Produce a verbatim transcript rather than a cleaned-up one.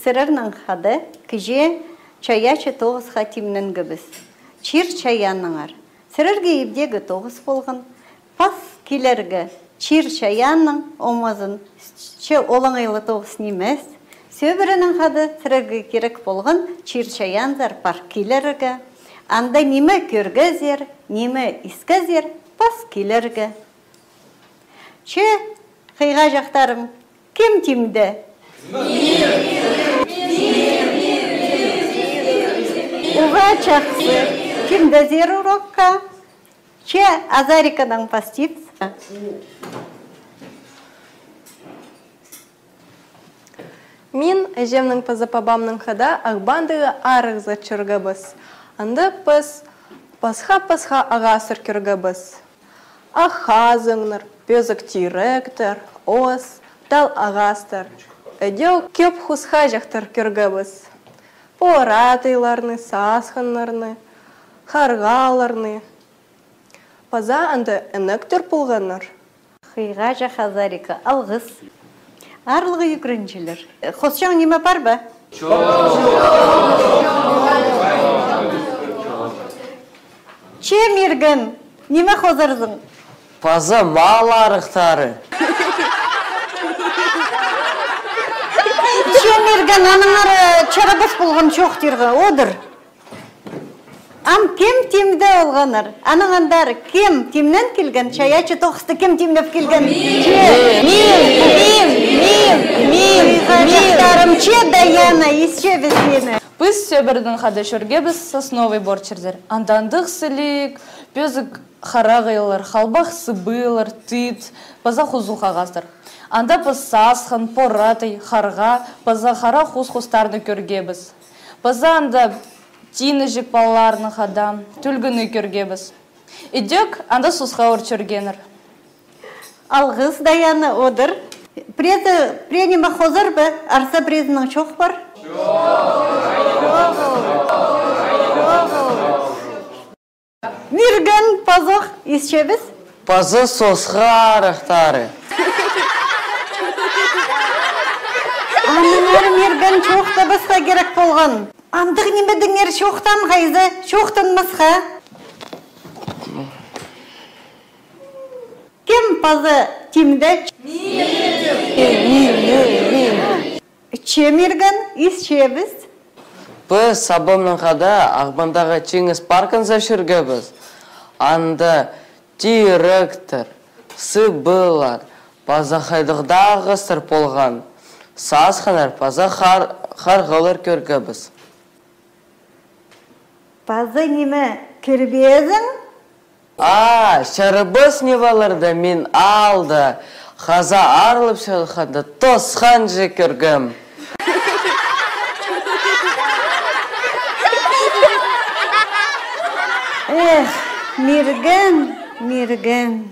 Сірернең хада кічіг чайаачы тоғысха тимненгебіс. Чир-чайааннаңар. Сірерге ибдегі тоғыс полған. Пас килерге чир-чайаанның омазын, че олаңай ла тоғыс нимес. Сӧбіренең хада сірерге кирек полған чир-чайаанзар пар килерге. Анда ниме кӧргезер, ниме искезер, пас килерге. Че, хыйғаҷахтарым, кем тимде? Уғаа чахсы. Тимдезер урокха. Че, Азариканаң пастирзар. Мин іҷемнең паза пабамнаң хада Ағбандағы арығзар чӧргебіс. Анда піс пасха-пасха ағастар кӧргебіс. Ах хазыңнар, пӧзік тиректер, ос, тал ағастар. Ідӧк кӧп хусхаҷахтар кӧргебіс. Пора атайларны, саасханнарны, харғаларны. Паза анда інектер полғаннар. Хыйғаҷах Азарика, алғыс. Аарлығ ӱгренҷілер. Э, хосчаң ниме пар ба? Че, Мирген, ниме хозарзың? Паза мал арығтары. Че, Мирген, аннаңар, э, чарабас полған чоохтирға, одыр. Ам кем тимде олғаннар? Анаң андар кем тимнен килген? Чайаачы тоғысты кем тимнеп килген? Че. Мин, мин, мин, мин, мин. Хыйғаҷахтарым, че, Даяна, исчебіс сині. Піс сӧбіренең хада чӧргебіс Сосновый Бор чирзер. Анда андағ сіліг, пӧзік харағайлар, халбах сыбылар, тыт, паза хузух ағастар. Анда піс саасхан, пора атай, харға, паза хара хус-хустарны кӧргебіс. Паза анда тиңнеҷек палаларны хада, тӱлгӱні кӧргебіс. Ідӧк анда сосха ӱр чӧргеннер. Алғыс, Даяна, одыр. Пірее, пірее ниме хозар ба, арса піреезінің чоох пар? Мирген, пазох, исчебіс. Паза сосха арығтары. Аннаңар, Мирген, чоохтабасха кирек полған. Андағ нимедеңер чоохтанғайза, чоохтанмасха. Кем паза тимде? Че, Мирген, исчебіс. Піс сабамнаң хада Ағбандағы Теңіз паркынзар чӧргебіс. Анда тиректер, сыбылар, паза хайдағ даа ағастар полған. Саасханнар паза хар-, харғалар кӧргебіс. Паза ниме кӧрбеезің? А, чарабас нимелерні мин аалда хазаа аарлап салғанда тосханҷа кӧргем. Эх, Мирген, Мирген.